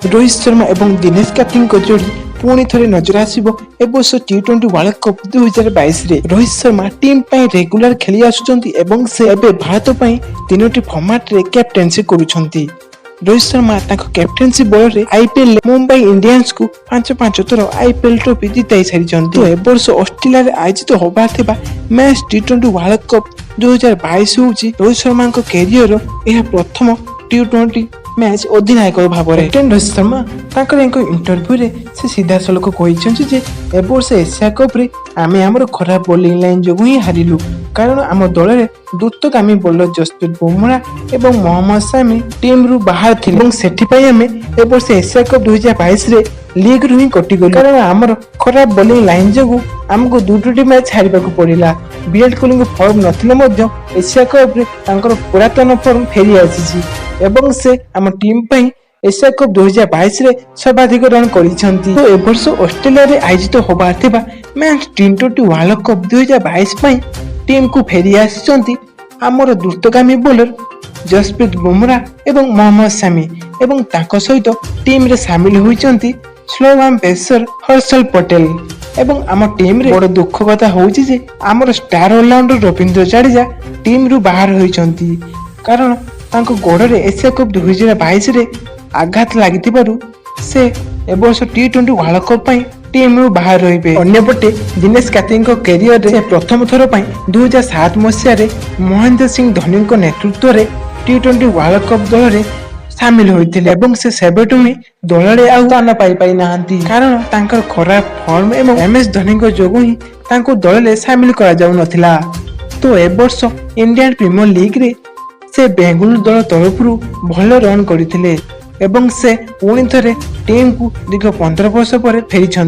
ରୋହିତ ଶର୍ମା ଏବଂ ଦିନେଶ କାର୍ତ୍ତିକଙ୍କ ଯୋଡ଼ି ପୁଣି ଥରେ ନଜର ଆସିବ ଏ ବର୍ଷ ଟି 20 ୱାର୍ଲଡ କପ୍ 2022ରେ। ରୋହିତ ଶର୍ମା ଟିମ୍ ପାଇଁ ରେଗୁଲାର ଖେଳି ଆସୁଛନ୍ତି ଏବଂ ସେ ଏବେ ଭାରତ ପାଇଁ ତିନୋଟି ଫର୍ମାଟରେ କ୍ୟାପ୍ଟେନ୍ସି କରୁଛନ୍ତି। ରୋହିତ ଶର୍ମା ତାଙ୍କ କ୍ୟାପ୍ଟେନ୍ସି ବଳରେ ଆଇପିଏଲ ମୁମ୍ବାଇ ଇଣ୍ଡିଆନ୍ସକୁ ପାଞ୍ଚ ପାଞ୍ଚ ଥର ଆଇପିଏଲ ଟ୍ରଫି ଜିତାଇ ସାରିଛନ୍ତି। ତ ଏ ବର୍ଷ ଅଷ୍ଟ୍ରେଲିଆରେ ଆୟୋଜିତ ହେବାର ଥିବା ମେନ୍ସ ଟି 20 ୱାର୍ଲଡ କପ୍ 2022 ହେଉଛି ରୋହିତ ଶର୍ମାଙ୍କ କ୍ୟାରିୟର ଏହା ପ୍ରଥମ ଟି 20 ମ୍ୟାଚ୍ ଅଧିନାୟକ ଭାବରେ। କ୍ୟାପ୍ଟେନ୍ ରୋହିତ ଶର୍ମା ତାଙ୍କର ଏକ ଇଣ୍ଟରଭ୍ୟୁରେ ସେ ସିଧାସଳଖ କହିଛନ୍ତି ଯେ ଏ ବର୍ଷ ଏସିଆ କପ୍ରେ ଆମେ ଆମର ଖରାପ ବୋଲିଂ ଲାଇନ୍ ଯୋଗୁଁ ହିଁ ହାରିଲୁ, କାରଣ ଆମ ଦଳରେ ଦ୍ରୁତଗାମୀ ବୋଲର ଜସପ୍ରୀତ ବୁମରା ଏବଂ ମହମ୍ମଦ ସାମି ଟିମ୍ରୁ ବାହାର ଥିଲେ ଏବଂ ସେଥିପାଇଁ ଆମେ ଏ ବର୍ଷ ଏସିଆ କପ୍ 2022ରେ ଲିଗ୍ରୁ ହିଁ କଟିଗଲୁ, କାରଣ ଆମର ଖରାପ ବୋଲିଂ ଲାଇନ୍ ଯୋଗୁଁ ଆମକୁ ଦୁଇଟି ମ୍ୟାଚ୍ ହାରିବାକୁ ପଡ଼ିଲା। ବିରାଟ କୋହଲିଙ୍କ ଫର୍ମ ନଥିଲେ ମଧ୍ୟ ଏସିଆ କପ୍ରେ ତାଙ୍କର ପୁରାତନ ଫର୍ମ ଫେରି ଆସିଛି ଏବଂ ସେ ଆମ ଟିମ୍ ପାଇଁ ଏସିଆ କପ୍ 2022ରେ ସର୍ବାଧିକ ରନ୍ କରିଛନ୍ତି। ତ ଏ ବର୍ଷ ଅଷ୍ଟ୍ରେଲିଆରେ ଆୟୋଜିତ ହେବାର ଥିବା ମେନ୍ସ ଟି 20 ୱାର୍ଲଡ କପ୍ 2022 ପାଇଁ ଟିମ୍କୁ ଫେରି ଆସିଛନ୍ତି ଆମର ଦ୍ରୁତଗାମୀ ବୋଲର ଜସପ୍ରୀତ ବୁମରା ଏବଂ ମହମ୍ମଦ ସାମି ଏବଂ ତାଙ୍କ ସହିତ ଟିମ୍ରେ ସାମିଲ ହୋଇଛନ୍ତି slow arm pacer Harshal Patel. ଏବଂ ଆମ ଟିମ୍ରେ ବଡ଼ ଦୁଃଖ କଥା ହେଉଛି ଯେ ଆମର ଷ୍ଟାର ଅଲରାଉଣ୍ଡର ରବୀନ୍ଦ୍ର ଜାଡେଜା ଟିମ୍ରୁ ବାହାର ହୋଇଛନ୍ତି, କାରଣ ତାଙ୍କ ଗୋଡ଼ରେ ଏସିଆ କପ୍ 2022ରେ ଆଘାତ ଲାଗିଥିବାରୁ ସେ ଏ ବର୍ଷ ଟି 20 ୱାର୍ଲଡ କପ୍ ପାଇଁ ଟିମ୍ରୁ ବାହାର ରହିବେ। ଅନ୍ୟପଟେ ଦିନେଶ କାର୍ତ୍ତିକଙ୍କ କ୍ୟାରିୟରରେ ସେ ପ୍ରଥମ ଥର ପାଇଁ 2007 ମସିହାରେ ମହେନ୍ଦ୍ର ସିଂ ଧୋନିଙ୍କ ନେତୃତ୍ୱରେ ଟି 20 ୱାର୍ଲଡ କପ୍ ଦଳରେ ସାମିଲ ହୋଇଥିଲେ ଏବଂ ସେ ସେବେଠୁ ହିଁ ଦଳରେ ଆଉ ସ୍ଥାନ ପାଇପାରି ନାହାନ୍ତି, କାରଣ ତାଙ୍କର ଖରାପ ଫର୍ମ ଏବଂ ଏମ ଏସ୍ ଧୋନିଙ୍କ ଯୋଗୁଁ ହିଁ ତାଙ୍କୁ ଦଳରେ ସାମିଲ କରାଯାଉନଥିଲା। ତ ଏ ବର୍ଷ ଇଣ୍ଡିଆନ ପ୍ରିମିୟର ଲିଗରେ ସେ ବେଙ୍ଗାଲୁରୁ ଦଳ ତରଫରୁ ଭଲ ରନ୍ କରିଥିଲେ ଏବଂ ସେ ପୁଣି ଥରେ ଟିମ୍କୁ ଦୀର୍ଘ 15 ବର୍ଷ ପରେ ଫେରିଛନ୍ତି।